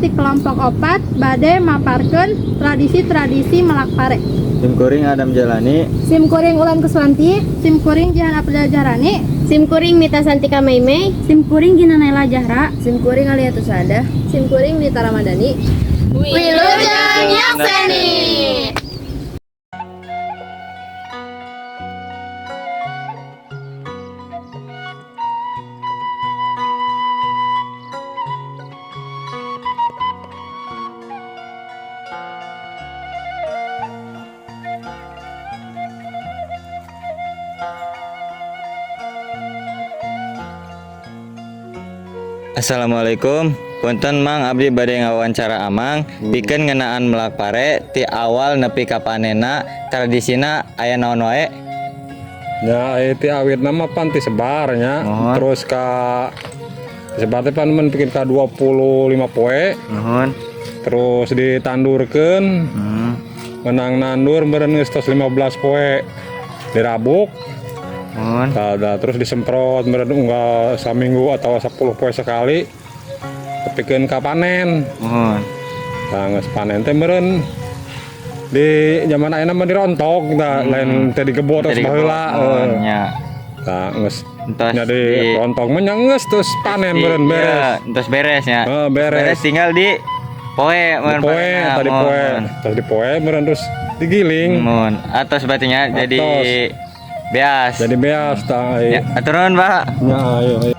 ti kelompok 4 bade maparkeun tradisi-tradisi melak pare. Sim kuring Adam Jalani. Sim kuring Ulan Kuswanti, sim kuring Jihan April Jahrani, Sim kuring Mita Santika Maimei, Sim kuring Gina Naila Jahra, Sim kuring Alia Tusada, sim kuring Nita Ramadhani. Wilujeng Nyakseni. Assalamualaikum. Punten, Mang, abdi bade ngawawancara Amang pikeun ngeunaan melak pare ti awal nepi ka panenna, tradisina aya naon wae? Ya, itu awitna mah pan ti sebar nya. Muhun. Terus ka sebar teh pan mun ka 25 poe, Nuhun. Terus ditandurkeun, menang nandur meureun geus tos 15 poe dirabuk, Nuhun. Tah, dah, terus disemprot meureun unggal saminggu atau 10 poe sekali. Tepikeun ka panen. Muhun. Tah, geus panen teh meureun di zaman ayeuna mah dirontok tah, lain teh digebot terus Jadi baheula. muhun nya. Tah, geus Entos jadi di rontok mah nya geus terus panen meureun beres. Iya, entos beres nya. Heeh, beres. Beres tinggal di poe Di meureun poe panenna. tadi poe, Muhun. terus di poe meureun terus digiling. Muhun. Atos berarti nya jadi Atos. Beas. Jadi beas tah. Ya, atur nuhun, Pak. Ya, ayo, ayo.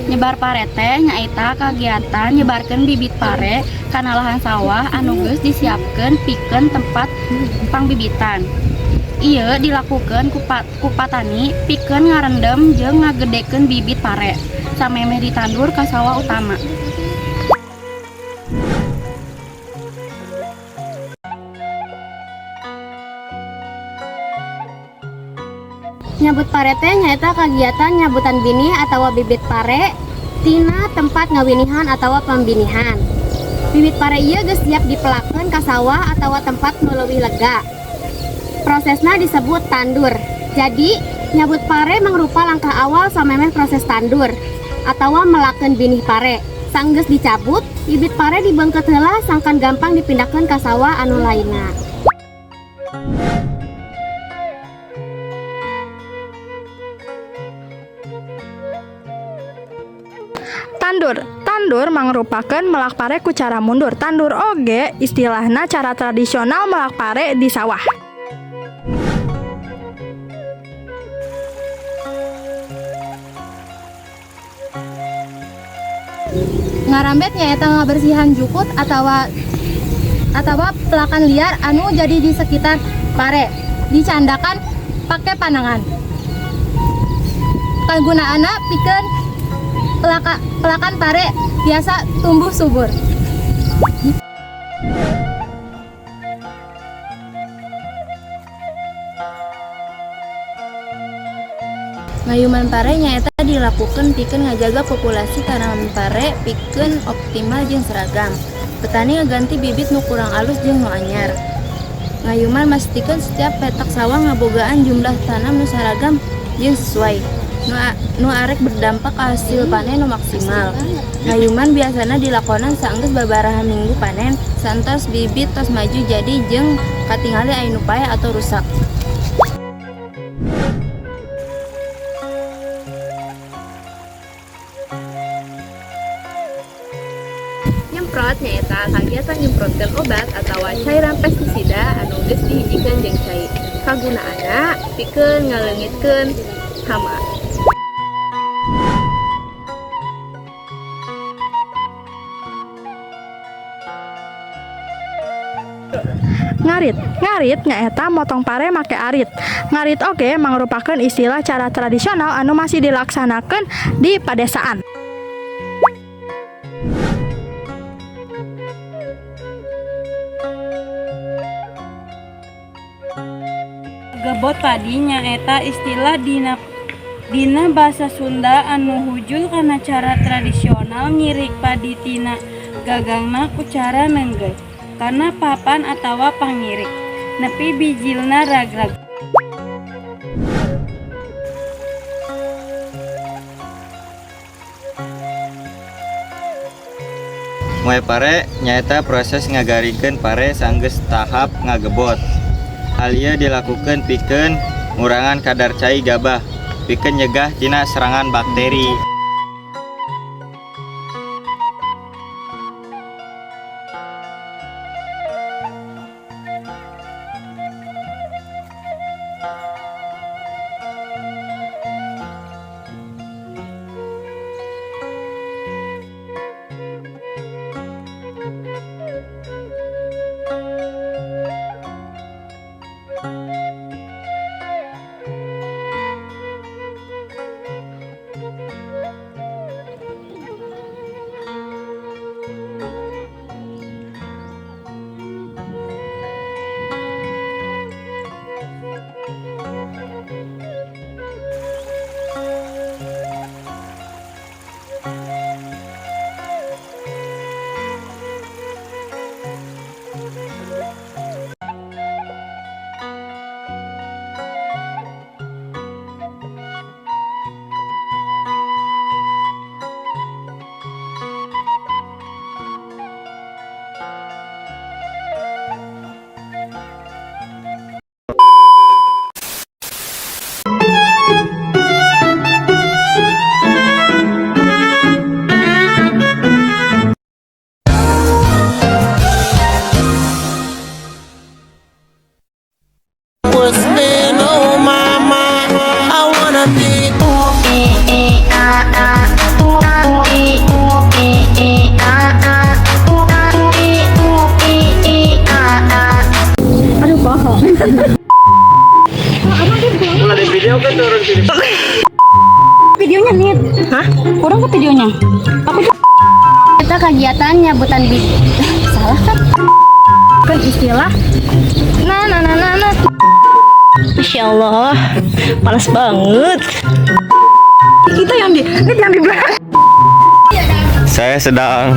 Nyebar pare teh nyaeta kagiatan nyebarkeun bibit pare kana lahan sawah anu geus disiapkeun pikeun tempat pangbibitan. Ieu dilakukeun ku patani pikeun ngarendem jeung ngagedekeun bibit pare samemeh ditandur ka sawah utama. Nyabut pare teh nyaeta kagiatan nyabutan binih atawa bibit pare tina tempat ngawinihan atawa pambinihan. Bibit pare ieu geus siap dipelakeun ka sawah atawa tempat nu leuwih lega. Prosesna disebut tandur. Jadi, nyabut pare mangrupa langkah awal samemeh proses tandur atawa melakeun binih pare. Sanggeus dicabut, bibit pare dibeungkeut heula sangkan gampang dipindahkeun ka sawah anu lainna. Tandur. Tandur mangrupakeun melak pare ku cara mundur. Tandur oge istilahna cara tradisional melak pare di sawah. Ngarambet nyaeta ngabersihan jukut atawa pelakan liar anu jadi di sekitar pare, dicandakan pake panangan. Kagunaanna pikeun pelakan pare biasa tumbuh subur. Ngayuman pare nyaeta dilakukeun pikeun ngajaga populasi tanaman pare pikeun optimal jeung seragam. Petani ngaganti bibit nu kurang alus jeung nu anyar. Ngayuman mastikeun setiap petak sawah ngabogaan jumlah tanam nu saragam jeung sesuai. Nu arek berdampak ka hasil panen nu maksimal. Ngayuman biasana dilakonan saenggeus babaraha minggu panen, saentos bibit tos maju jadi jeung katingali aya nu paeh atau rusak. Nyemprot nyaeta kagiatan nyemprotkeun obat atawa cairan pestisida anu geus dihijikeun jeung cai. Kagunaanna pikeun ngaleungitkeun hama. Ngarit. Ngarit nyaeta motong pare make arit. Ngarit oge mangrupakeun istilah cara tradisional anu masih dilaksanakeun di padesaan. Gebot padi nyaeta istilah dina Dina basa Sunda anu hujul kana cara tradisional ngirik padi tina gagangna ku cara neunggeuy kana papan atawa pangirik nepi bijilna ragrag. Moe pare nyaeta proses ngagaringkeun pare sanggeus tahap ngagebot. Hal ieu dilakukeun pikeun ngurangan kadar cai gabah pikeun nyegah tina serangan bakteri. Oh mama, I wanna be. E A A U I U I I A A U I U I I A A. Aduh, bohong. Ada video kan turun sini. Videonya nih. Hah? Kurang ke videonya. Aku Kita kegiatan nyabutan bibit. Salah kan? Kan istilah nah nah nah nah nah. Masya Allah, panas banget. Kita yang di ini yang di belakang. Saya sedang